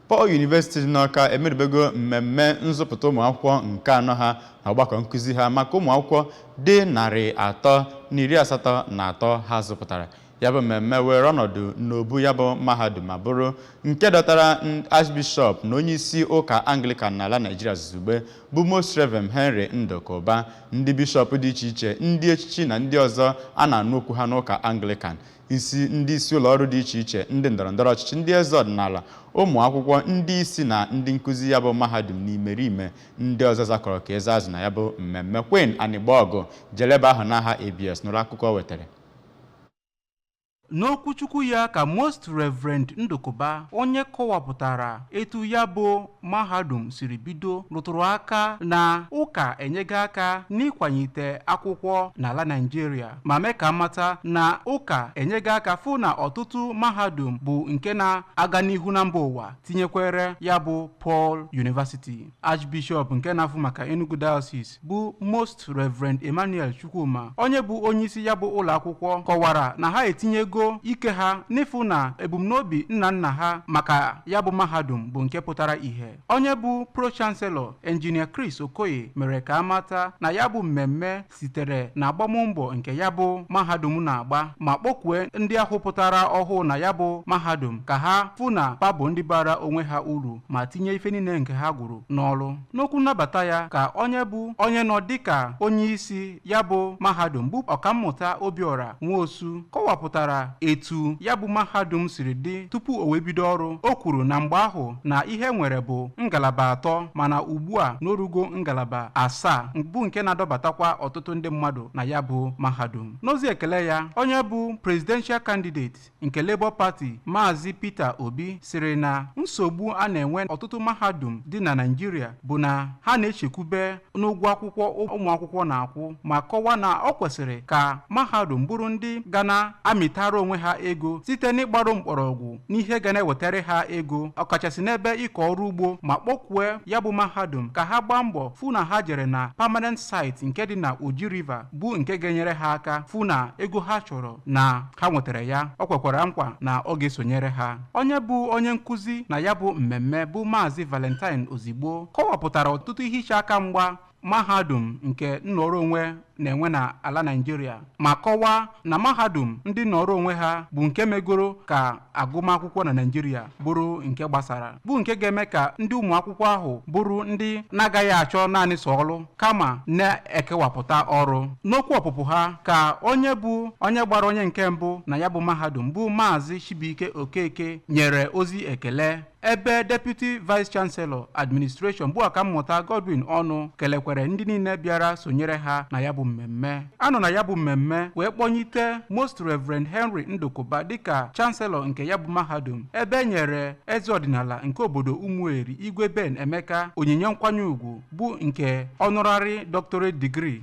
Paul University dị n'Awka emerubego mmemme nzụpụta ụmụ akwụkwọ nke anọ ha na ọgbakọ nkụzi ha maka ụmụ akwụkwọ dị 383 ha zụpụtara. Ya bụ mmemme were ọnọdụ n'obu ya bụ mahadum ma bụrụ nke dọtara Archbishop na onyeisi ụka Anglican n'ala Naijiria zuzugbe bụ Most Reverend Henry Ndụkụba, ndị bishọp dị iche iche, ndị echichi na ndị ọzọ a na-anụ okwu ha n'ụka Anglican, isi ndị isi ụlọ ọrụ dị iche iche, ndị ndọrọndọrọ ọchịchị, ndị eze ọdịnala, ụmụ akwụkwọ, ndị isi na ndị nkụzi ya bụ mahadum na imerime ndị ọzọ zakọrọ ka eze azụ na ya bụ mmemme. Queen Anigbogu jere ebe ahụ n'aha ABS nụrụ akụkọ o wetara. N'okwuchukwu ya ka Most Reverend Ndụkụba, onye kọwapụtara etu ya bụ mahadum siri bido, rụtụrụ aka na ụka enyego aka n'ịkwalite akwụkwọ n'ala Naịjirịa ma mee ka mata na ụka enyego aka fụ na ọtụtụ mahadum bụ nke na-aga n'ihu na mba ụwa, tinyekwere ya bụ Paul University. Archbishop nke na-afụ maka Enugu Diocese bụ Most Reverend Emmanuel Chukwuma, onye bụ onyeisi ya bụ ụlọ akwụkwọ, kọwara na ha etinyego ike ha n'ịfụ na ebumnobi nna nna ha maka ya bụ mahadum bụ nke pụtara ìhè. Onye bụ Pro-Chancellor, Engineer Chris Okoye, mere ka amata na ya bụ mmemme sitere na agbammbọ nke ya bụ mahadum na-agba ma kpọkwue ndị ahụ pụtara ọhụụ na ya bụ mahadum ka ha fụ na pa bụ ndị bara onwe ha uru ma tinye ife niile nke ha gwuru n'ọrụ. N'okwu nnabata ya ka onye bụ onye nọ dịka onye isi ya bụ mahadum bụ Ọkammụta Obiora Nwosu kọwapụtara etu ya bụ mahadum siri dị tupu o wee bido ọrụ. O kwuru na mgbe ahụ na ihe nwere bụ ngalaba atọ, mana ugbu a n'orugo ngalaba asaa bụ nke na-adọbatakwa ọtụtụ ndị mmadụ na ya bụ mahadum. N'ozi ekele ya, onye bụ presidential candidate nke Labour Party, Maazị Peter Obi, sịrị na nsogbu a na-enwe ọtụtụ mahadum dị na Naịjirịa bụ na ha na-echekwube n'ụgwọ akwụkwọ ụmụ akwụkwọ na-akwụ, ma kọwaa na ọ kwesịrị ka mahadum bụrụ ndị ga na-amịtara onwe ha ego site n'ịgbaro mkpọrọgwụ n'ihe ga na-ewetara ha ego, ọkachasị n'ebe ịkọ ọrụ ugbo, ma kpọkwue ya bụ mahadum ka ha gbaa mbọ fụ na ha jere na permanent site nke dị na Oji River, bụ nke ga-enyere ha aka fụ na ego ha chọrọ na ha nwetara ya. Ọ kwekwara nkwa na ọ ga-esonyere ha. Onye bụ onye nkụzi na ya bụ mmemme bụ Maazị Valentine Ozigbo kọwapụtara ọtụtụ ihe iche aka mgba mahadum nke nnọrọ onwe na-enwe n'ala Naịjirịa, ma kọwaa na mahadum ndị nọrọ onwe ha bụ nke megoro ka agụmakwụkwọ na Naịjirịa bụrụ nke gbasara, bụ nke ga-eme ka ndị ụmụ akwụkwọ ahụ bụrụ ndị na-agaghị achọ naanị sọ ọrụ kama na-ekewapụta ọrụ. N'okwu ọpụpụ ha ka onye bụ onye gbara onye nke mbụ na ya bụ mahadum bụ Maazị Chibuike Okeke nyere ozi ekele, ebe Deputy Vice Chancellor Administration bụ Ọkammụta Godwin Ọnụ kelekwere ndị niile bịara sonyere ha na ya bụ mmemme. A nọ na ya bụ mmemme wee kpọnyite Most Reverend Henry Ndụkụba dịka Chancellor nke ya bụ mahadum, ebe e nyere eze ọdịnala nke obodo Ụmụeri, Igwe Ben Emeka, onyinye nkwanye ùgwù bụ nke honorary doctorate degree.